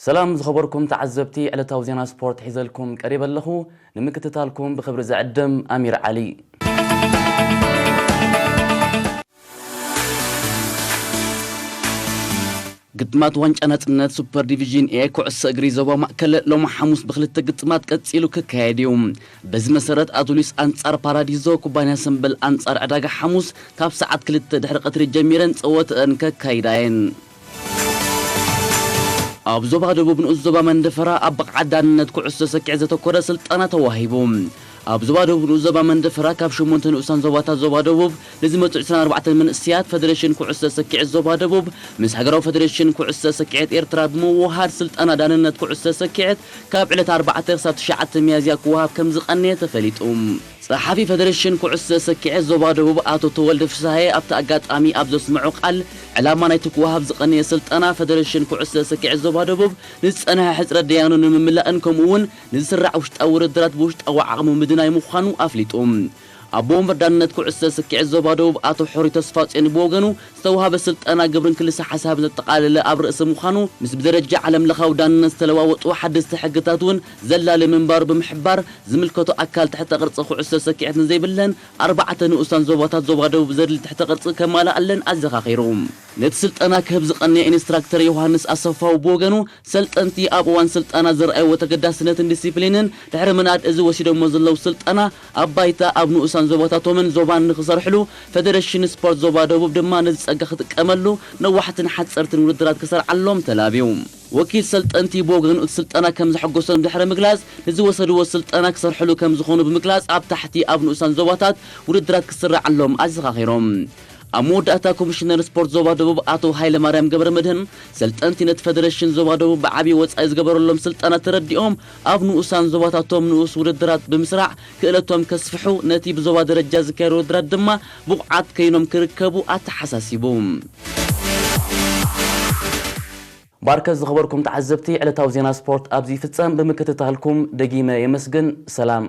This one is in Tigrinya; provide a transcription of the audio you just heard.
ሰላም ዝኸበርኩም ተዓዘብቲ፣ ዕለታዊ ዜና ስፖርት ሒዘልኩም ቀሪበ ኣለኹ። ንምክትታልኩም ብኽብሪ ዝዕድም ኣሚር ዓሊ። ግጥማት ዋንጫ ናጽነት ሱፐር ዲቪዥን ኤ ኩዕሶ እግሪ ዞባ ማእከል ሎሚ ሓሙስ ብክልተ ግጥማት ቀጺሉ ክካየድ እዩ። በዚ መሰረት ኣዱሊስ ኣንጻር ፓራዲዞ፣ ኩባንያ ሰምበል ኣንጻር ዕዳጋ ሓሙስ ካብ ሰዓት ክልተ ድሕሪ ቀትሪ ጀሚረን ጸወተአን ከካይዳ እየን። ኣብ ዞባ ደቡብ ንኡስ ዞባ መንደፈራ ኣብ ብቕዓት ዳንነት ኩዕሶ ሰኪዕ ዘተኮረ ስልጠና ተዋሂቡ። ኣብ ዞባ ደቡብ ንኡስ ዞባ መንደፈራ ካብ ሸሞንተ ንኡሳን ዞባታት ዞባ ደቡብ ንዝመጹ ዕስራን ኣርባዕተን መንእሰያት፣ ፈደሬሽን ኩዕሶ ሰኪዕት ዞባ ደቡብ ምስ ሃገራዊ ፈደሬሽን ኩዕሶ ሰኪዕት ኤርትራ ብምውሃድ ስልጠና ዳንነት ኩዕሶ ሰኪዕት ካብ ዕለት ኣርባዕተ ክሳብ ትሽዓተ ሚያዝያ ክወሃብ ከም ዝቐነየ ተፈሊጡ። ጸሓፊ ፈደሬሽን ኩዕሶ ሰኪዐት ዞባ ደቡብ ኣቶ ተወልደ ፍስሃየ ኣብቲ ኣጋጣሚ ኣብ ዘስምዖ ቃል፣ ዕላማ ናይቲ ክወሃብ ዝቐነየ ስልጠና፣ ፈደሬሽን ኩዕሶ ሰኪዐት ዞባ ደቡብ ንዝጸንሐ ሕጽረት ደያኑ ንምምላእን ከምኡ እውን ንዝስራዕ ውሽጣዊ ውድድራት ብውሽጣዊ ዓቕሙ ምድናይ ምዃኑ ኣፍሊጡ። ኣቦ ወንበር ዳንነት ኩዕሶ ሰኪዐት ዞባ ደቡብ ኣቶ ሑሪ ተስፋጽዮን ብወገኑ፣ ዝተዋህበ ስልጠና ግብርን ክልሰ ሓሳብን ዘጠቓለለ ኣብ ርእሲ ምዃኑ፣ ምስ ብደረጃ ዓለም ለኻዊ ዳንነት ዝተለዋወጡ ሓደስቲ ሕግታት እውን ዘላሊ ምንባሩ ብምሕባር፣ ዝምልከቶ ኣካል ትሕተ ቅርጺ ኩዕሶ ሰኪዐት ንዘይብለን ኣርባዕተ ንኡሳን ዞባታት ዞባ ደቡብ ዘድሊ ትሕተ ቅርጺ ከማልኣለን ኣዘኻኺሩ። ነቲ ስልጠና ክህብ ዝቐነየ ኢንስትራክተር ዮሃንስ ኣሰፋው ብወገኑ፣ ሰልጠንቲ ኣብ እዋን ስልጠና ዘርኣይዎ ተገዳስነትን ዲሲፕሊንን ድሕሪ ምንኣድ፣ እዚ ወሲዶሞ ዘለዉ ስልጠና ኣብ ባይታ ኣብ ንኡሳን ዞባታቶምን ዞባን ንክሰርሕሉ፣ ፈደረሽን ስፖርት ዞባ ደቡብ ድማ ነዚ ጸጋ ክጥቀመሉ፣ ነዋሕትን ሓጸርትን ውድድራት ክሰርዓሎም ተላብዩ። ወኪል ሰልጠንቲ ብወገኑ፣ እቲ ስልጠና ከም ዘሐጎሶም ድሕሪ ምግላጽ፣ ንዝወሰድዎ ስልጠና ክሰርሕሉ ከም ዝኾኑ ብምግላጽ፣ ኣብ ታሕቲ ኣብ ንኡሳን ዞባታት ውድድራት ክስራዓሎም ኣዘኻኺሮም። ኣብ መወዳእታ፣ ኮሚሽነር ስፖርት ዞባ ደቡብ ኣቶ ሃይለማርያም ገብረመድህን፣ ሰልጠንቲ ነቲ ፈደረሽን ዞባ ደቡብ ብዓቢ ወጻኢ ዝገበረሎም ስልጠና ተረዲኦም፣ ኣብ ንኡሳን ዞባታቶም ንኡስ ውድድራት ብምስራዕ ክእለቶም ከስፍሑ፣ ነቲ ብዞባ ደረጃ ዝካየዱ ውድድራት ድማ ብቑዓት ከይኖም ክርከቡ ኣተሓሳሲቡ። ባርከ ዝኸበርኩም ተዓዘብቲ፣ ዕለታዊ ዜና ስፖርት ኣብዚ ይፍጸም። ብምክትታልኩም ደጊመ የመስግን። ሰላም።